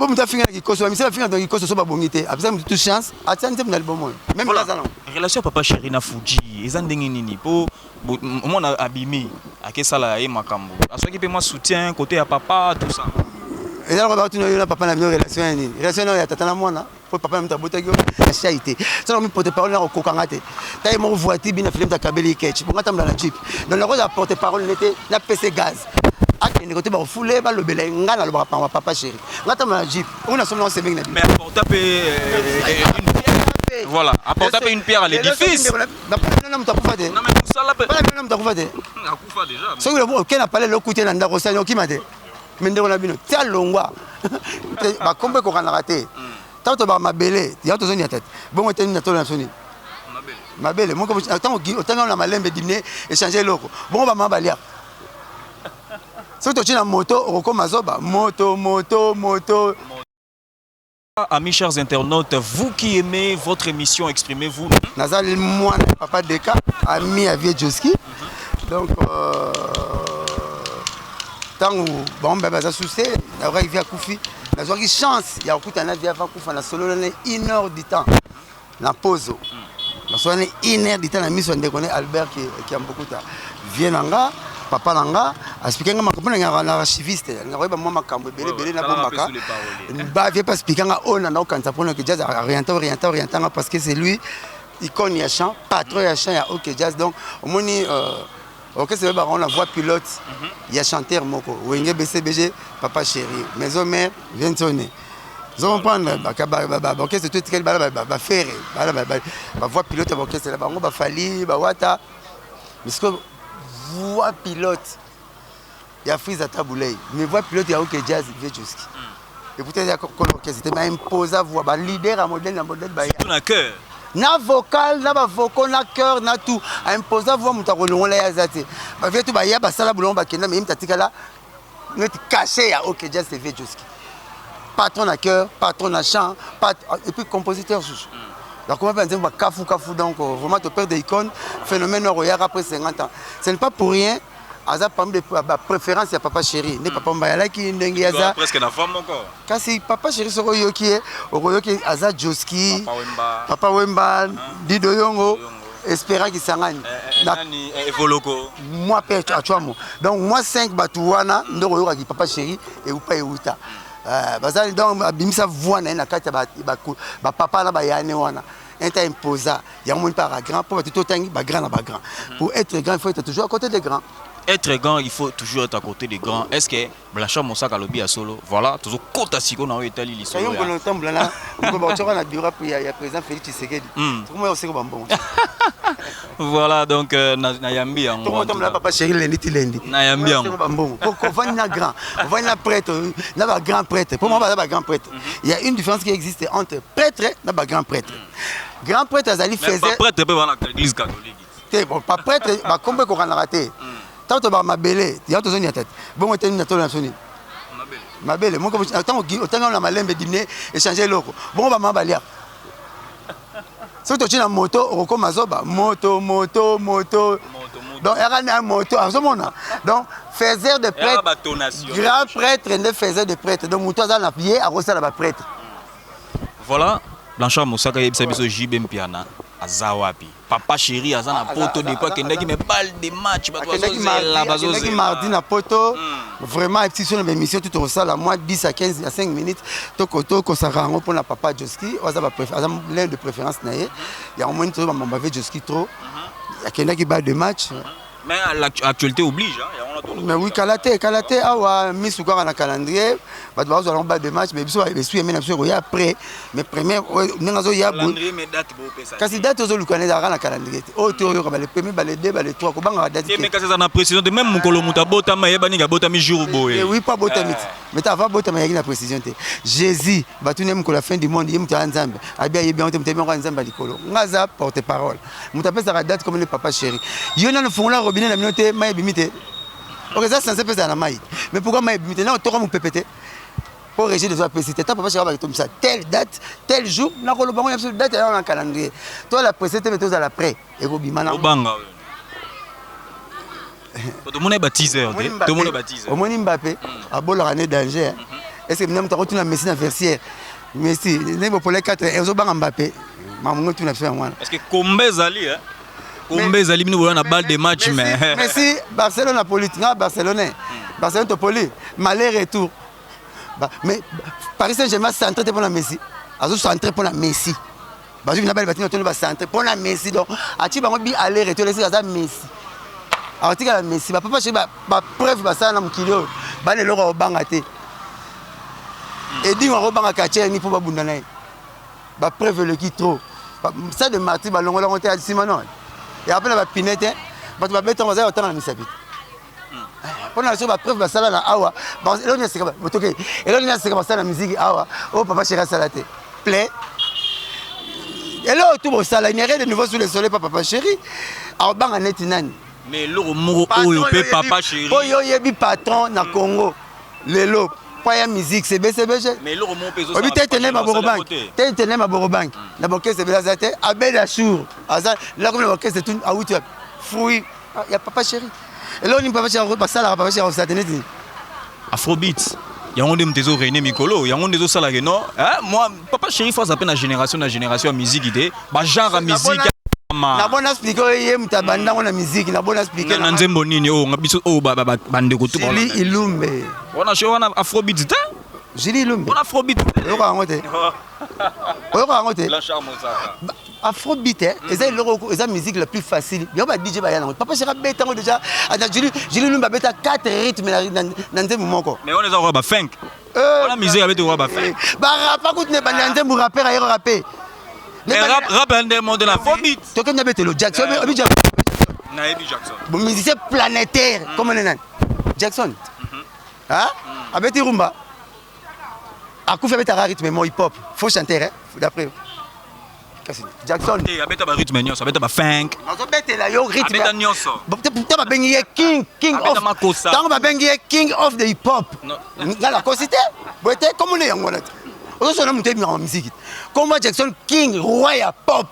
Abo moto afinga na kikoso, bamisa bafinga na kikoso so babongi te. Apesa moto tout chance, atia nzembo na album oyo. Même Voilà. aza nango. Relation ya papa chéri na Fuji eza ndenge nini? Po omona abimi akesala ye makambo, azwaki mpe mwa soutien côté ya papa, tout ça. Eza lokola batuna yo na papa na bino relation ya nini? Relation na ya tata na mwana, po papa na moto abotaki yo na shai te. Sala mi porte parole na kokokanga te. Taye moko voiture bina film takabeli ketch. Bonga tambola na jeep. Donc nakozala porte parole nete na pese gaz. Akende kote bakofule balobela ye, nga nalobaka pamba papa chéri. Nga tambola na jeep. Oyo nasombi nango semeki na bino. Mais apporta mpe une pierre, voilà, apporta mpe une pierre à l'édifice. Bapana moto akufa te. Non mais mosala mpe Bana bino moto akufa te. Akufa déjà. Soki oke na palais loku te na ndako osali okima te. Me ndeko na bino tia longwa, bakombo ekokanaka te. Ntango tobaka mabele yango tozoniata te, bongo te nini na tolo na biso nini mabele moko, ntango otangi na malembe dimine échange eloko, bongo bamama baliaka. Soki totie na moto okokoma zoba, moto moto moto. Amis chers internautes, vous qui aimez votre émission, exprimez-vous. Naza mwana ya papa Deka, ami ya vieux Joski. Donc ntango bango mibale baza suse, nayokaki vieux akufi, nazwaki chance ya kokutana na vieux avant kufa. Nasolola na une heure du temps na pozo, nasolola na une heure du temps na miso ya ndeko ne Albert Kiambukuta, vieux na nga, papa na nga. Aexpliquer nga makambo mpona na archiviste, alingaka koyeba mwa makambo ebele ebele nabombaka. Ba vieux mpe expliquer nga oyo na naokanisa mpona OK Jazz, orienté orienté orienté nga, parce que c'est lui icône ya chant, patron ya chant ya OK Jazz. Donc omoni orchestre oyebaka ngo na voix pilote ya chanteur moko. Wenge BCBG, papa chéri. Maison Mère, Viensone. Ozo comprendre, baorchestre to etikali bana baFerre, bana bavoix pilote ya baorchestre na bango, baFally, bawata. Misiko voix pilote ya Frise ata bulei, mais voix pilote ya OK Jazz, vieux Joski. Et pourtant ya kolo orchestre te, mais imposa voix, baleader ya modèle na modèle baya na cœur. Na vocal, na bavocaux, na chœur, na tout, aimposa voix. Moto akolongola ye aza te. Bavieux to baya basala bolongo, bakenda, mais ye moto atikala neti cachet ya OK Jazz, c'est vieux Joski, patron na chœur, patron na chant, et puis compositeur susu. Bakoma mpe nzembo bakafu kafu. Donc vraiment toperdre icône, phénomène oyo oyaka après 50 ans, ce n'est pas pour rien. Aza parmi bapréférence ya papa chéri nde papa mbayalaki ndenge aza presque na femme moko. Kasi papa chéri, soki oyoki ye, okoyoki aza Joski. Papa Wemba. Papa Wemba, Dido Yongo, Espérant Kisangani. Nani, Evoloko. Moi mpe atwamo. Donc moi 5 bato wana nde okoyokaki papa chéri eupa euta bazali. Donc abimisa voix na ye na kati ya bapapa na bayane wana inta imposa yango. Moni mpe aka grand mpo bato totangi bagrand na bagrand. Pour être grand, il faut être toujours à côté des grands. Être grand, il faut toujours être à côté des grands. Est ce que Blanchard Mosaka alobi ya solo? Voilà, tozokota sikoyo na oyo etali lisolo. Yo ngolo otambola na baotiaka na bureau ya président Félix Tshisekedi, tokomoya oseko bambongo. Voilà, donc nayambi yango. Tokomotambola papa chéri lendi ti lendi. Nayambi yango. Bambongo ovandi na grand, ovandi na prêtre, na bagrand prêtre. Mpo moi baza bagrand prêtre. Il y a une différence qui existe entre prêtre na bagrand prêtre. Grand prêtre azali faiseur. Prêtre mpe bana église catholique. Te, bon, pa prêtre bakombo ekokanaka te. Ntango tobaka mabele yango tozoniata te, bongo te nini na tolo na biso nini mabele moko, ntango otangi na malembe dimine échange eloko, bongo bamama baliaka. Soki totie na moto okokoma zoba, moto moto moto. Donc yaka na moto azomona. Donc faiseur de prêtre, grand prêtre nde faiseur de prêtre. Donc moto aza na ye akosala baprêtre. Voilà, Blanchard Mosaka, yebisa biso JB Mpiana aza wapi? Papa chéri aza na poto depuis akendaki, mais balle de match bato bazozela. Bazozela mardi na poto. Vraiment, epesi biso na baémission tout tokosala mwa 10 à 15 à 5 minutes, tokosaka yango mpona papa Joski oyo aza l'un de préférence na ye. Yango moni tozobamba vieux Joski trop, akendaki balle de match. Mais l'actualité oblige, hein. Mais oui, kala te, kala te awa misu kaka na calendrier, bato bazozala ngo balle de match, mais biso esui eme na biso ekoya après. Mais première ndenge azoya boye, kasi date ozoluka na ezalaka na calendrier te. Oyo te oyoka bale premier, bale deux, bale trois, kobangaka date te. Kasi eza na précision te. Même mokolo moto abotama, eyebani abotami jour boye. Oui, po abotami te, mais ta avant abotama eyaki na précision te. Jésus batuni ye mokolo ya fin du monde, ye moto aya Nzambe abi ayebi yango te, moto ayebi yango ya Nzambe ya likolo. Nga aza porte parole, moto apesaka date comme le papa chéri. Yo nano fungola robinet na bino te, mai ebimi te. Ok, eza censé epesaka na mai, mais pourquoi mai ebimi te? Na otoka mopepe te po régie des apesi te. Ta papa chéri baketomisa telle date, tel jour, nakoloba ngo ya biso date ya na calendrier. Tozala pressé te, mais tozala prêt, ekobima na obanga. Tomoni ba teaser te, tomoni ba teaser. Omoni Mbappe abolaka ne danger. Est ce que moto akotuna Messi na vestiaire? Messi ndenge bopole 4, ozobanga Mbappe, mamongo tuna biso yango wana. Parce que combat ezali, hein? Combat ezali, bino boya na balle de match, mais Messi, Barcelone na poli, nga Barcelone, Barcelone topoli aller retour. Mais Paris Saint-Germain centré te mpona Messi, azo centré mpona Messi. Bazwi na bale, batina tono, bacentré mpona Messi. Donc atie bango bi aller retour, esika aza Messi, akotikala Messi. Bapapa chéri, bapreuve basala na mokili oyo, bana eloko akobanga te. Edingo akobanga quartier ni mpo babunda na ye? Bapreuve eleki trop. Stade Martyrs balongola yango te, nsima no ya mpe na bapine te, bato babetango baza kotanga na misapi te mpona so. Bapreuve basala na awa, eloko nini aseka botoke? Eloko nini aseka basala na musique awa oyo papa chéri asala te? Plein eloko tu bosala, il n'y a rien de nouveau sous le soleil. Pa papa chéri akobanga neti nani? Mais eloko moko oyo mpe papa chéri Oyo oyebi patron na Congo lelo po ya musique, c'est BCBG. Mais eloko moko mpe Oyebi te, tene maboko bank te, tene maboko bank na bokese ebele aza te. Abed Achour aza lakomi na bokese tu, awuti wapi? Fruit ya papa chéri. Eloko nini papa chéri basalaka? Papa chéri akosala te neti Afrobeat yango nde moto ezorégner mikolo, yango nde ezosalaka. Non, moi papa chéri fo aza mpe na génération ya musique te, bagenre ya musique. Nabona expliquer oyo ye moto abandango na musique, nabona expliquer. Na nzembo nini oyo biso oyo bandeko tu? Jili Ilumbe. Wana sho wana afrobeat te. Jili Ilumbe. Wana afrobeat. Oyoka yango te, oyoka yango te. Afrobeat eza eloko, eza musique la plus facile. Yango ba DJ baya nango. Papa chéri abeta yango déjà. Jili Ilumbe abeta 4 rythme na nzembo moko. Mais wana eza koka bafunk, wana musique abeti koka bafunk. Barapa kutu na ebandi ya nzembo, rapper ayeko rape. Mais rap, rap nde monde na afrobeat. Tokende abetelo Jackson, obi Jackson? Nayebi Jackson. Bon, musicien planétaire comme nani? Jackson abeti rumba, akufi, abetaka rythme mo hip hop, faux chanteur, hein, d'après kasi Jackson. Te, abeta ba rythme nyonso, abeta ba funk. Nazobetela yo rythme. Abeta nyonso. Te, babengi ye king of ntango babengi ye king of the hip hop, nga nakosi te. Boye te, komona yango wana te, ozosona moto oyebimaka musique. Komba Jackson, king, roi ya pop.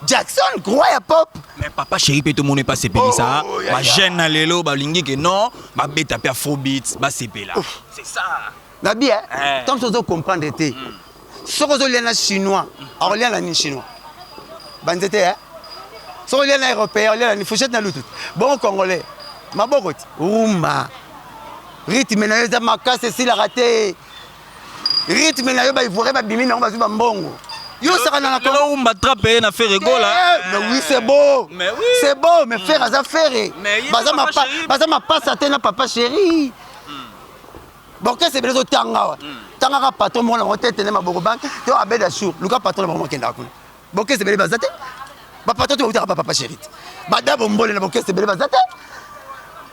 Jackson, roi ya pop. Mais papa chéri mpe tomoni epa sepelisa bajeune na lelo, balingi ke non, babeta mpe afrobeat, basepela, c'est ça. Nabi ntango so ozocomprendre te, soki ozolia na Chinois, akolia na nini? Chinois banzete. Soki olia na Européen, olia na nini? Fourchette na lutu. Bongo Congolais, maboko ti rumba. Rythme na yo eza makasi, esilaka te. Rythme na yo, baivoirien babimi nango, bazwi bambongo. Yo osaka na Rumba trap ye na Ferre Gola. Mais oui, c'est beau. Mais oui. C'est beau, mais Ferre aza Ferre, baza mapasa te na papa chéri. Borkese ebele ezotanga awa, tangaka patron moko nango te, tene maboko banke to Abed Achour. Luka patron na bango, bakendaka kuna. Bokese ebele baza te, bapatron te, bautaka bapapa chéri te. Bada bombole na bokese ebele baza te,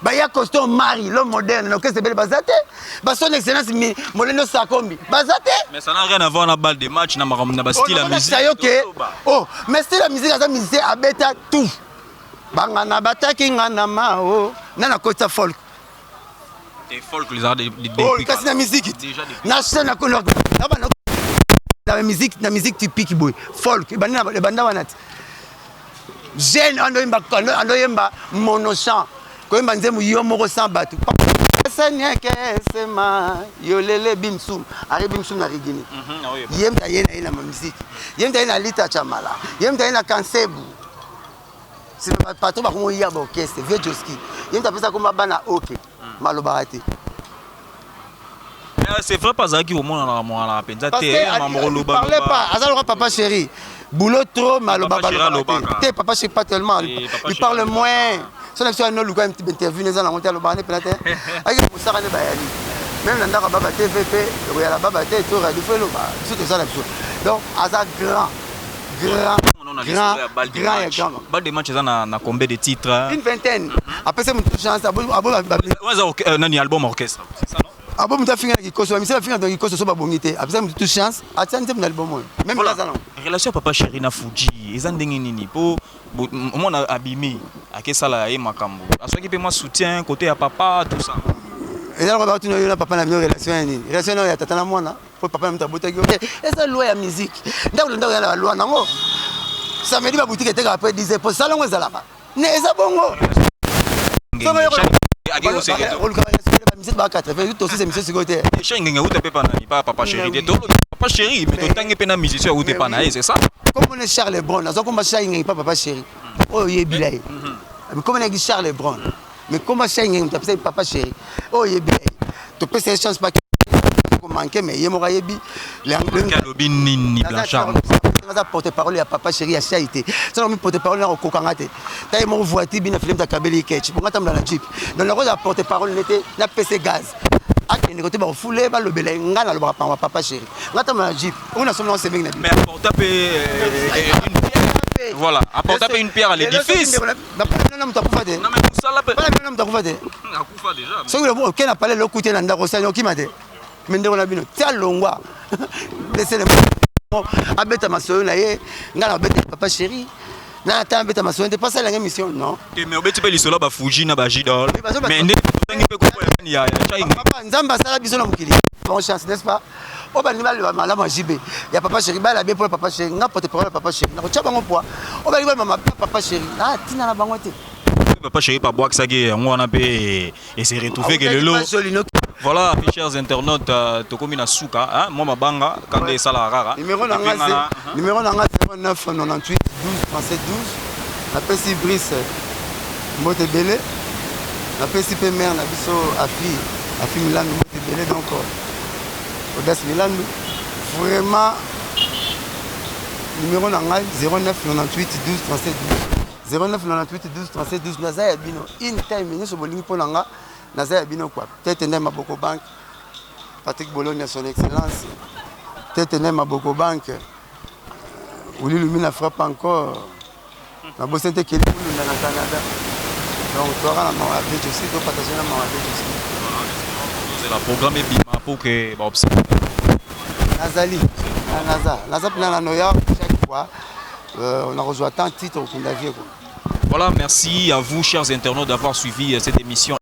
baya costume mari l'homme moderne na orchestre ebele baza te, bason excellence Molendo Sakombi baza te. Mais ça n'a rien à voir na balle de match, na makambo na bastyle ya musique. Yo ke oh, mais style ya musique, aza musicien, abeta tout. Bangana bataki nga na mao na nakotisa folk. Et folk les arts de Oh, kasi na musique na chaîne na musique, na musique typique boye, folk ebanda wana te. Jeune andoyemba monochant, koyemba nzembo yo moko sans bato, seniekesema yolele bimsum ari bimsum na rigini. Ye mutu aye na ye na musique, ye mutu aye na Lita Chamala, ye mutu aye na Kansebu. Sima patron bakomoya baorchestre, vieux Joski, ye mutu apesa komba bana oke malobaka te. C'est vrai, pas azalaki komonana monana mpenza te. Parle pas, aza loka papa chéri, boulot trop, maloba te. Papa chéri pas tellement, il parle moins. So na biso ano luka interview neza nango te, alobaka ne mpena te. Ayaki mosaka nde bayali même na ndako baba TV mpe ekoyala baba te to radio fo eloba biso tozala biso. Donc aza grand, grand, grand, grand ya grand. Balle de match eza na combien de titres? Une vingtaine. Apesa motu chance abo. Eza nani, album orchestre, c'est ça, non? Abo moto afinga na kikoso, bamisi bafinga na kikoso, so babongi te, apesa motu chance, atia nzembo na album oyo même aza nango. Relation papa chéri na Fuji eza ndenge nini? Po omona abimi, akesala ye makambo, azwaki mpe mwa soutien côté ya papa, tout ça. Eza lokola batuna yo na papa na bino relation ya nini? Relation nayo ya tata na mwana, po papa na moto abotaki yo te. Eza loi ya musique. Ndako na ndako ya na baloi nango. Samedi baboutique etekaka après 10 po salongo ezalaka ne, eza bongo. Bamisete ba 80, tosisa émission sikoyo te. Shai Ngenge auta mpe pa nani? Pa Papa Chéri te. Tolobi Papa Chéri, mais totangi mpe na musicien auta pa na ye, c'est ça. Kombo ne Charles Brown, nazwa komba Shai Ngenge pa Papa Chéri oyo oyebila ye. Kombo nayaki Charles Brown, mais komba Shai Ngenge, moto apesaki Papa Chéri oyo oyebila ye. Topesa ye chance pa komanke, mais ye moko ayebi. Alobi nini, Blanchard? Aza porte parole ya Papa Chéri, ya Shai te. Soki mi porte parole, nakokokanga te. Ta ye moko voiture bina filem, takabeli ketch bonga, tambola na jeep. Donc nakozala porte parole nete napesa gaz, akende kote bakofule, balobela ye. Ngai nalobaka pamba Papa Chéri, ngai tambola na jeep oyo nasombi nango semeki na bino. Mais apporta mpe une pierre, voilà, apporta mpe une pierre à l'édifice. Na moto akufa te. Non, mais mosala mpe. Bana bino na moto akufa te. Akufa déjà. Soki oke na palais, loku te na ndako, osali okima te. Me ndeko na bino tia longwa, lesele abeta masolo na ye. Ngai na abeta Papa Chéri na ata abeta masolo te, mpasi alanga mission non. Te, mais obeti mpe lisolo ya bafuji na bajidol, mais nde otangi mpe kombo ya nani, ya Shai. Papa, Nzambe asala biso na mokili bon chance, n'est-ce pas? Oyo balingi baloba malamu ya JB, ya Papa Chéri, bala bien mpona Papa Chéri. Nga porte parole ya Papa Chéri, nakotya bango poa. Oyo balingi baloba mabe ya Papa Chéri, ah, ntina na bango te. Papa Chéri babwakisaki yango wana mpe ese retrouve ke lelo. Voilà, mes chers internautes, tokomi na suka, hein, mwa mabanga kande esalaka kaka. Numéro na nga 09 98 12 37 12. Napesi Brice mbote ebele, napesi mpe mare na biso Afi, Afi Milandu, mbote ebele. Donc Audace Milandu, vraiment, numéro na ngai 09 98 12 37 12, 09 98 12 37 12. Naza ya bino in time nyonso bolingi mpo na nga, naza ya bino quoi. Tete nde Maboko Bank, Patrick Bologna, son excellence Tete nde Maboko Bank, Uli Lumina frappe encore. Nabosani te Keli Mulunda na Canada. Donc toaka na mawa ya Vie, topartage na mawa ya Vie. C'est la programme ebima pour que baobserve. Nazali, naza mpena na noya chaque fois nakozwa temps titre okunda vie quoi. Voilà, merci à vous, chers internautes, d'avoir suivi cette émission.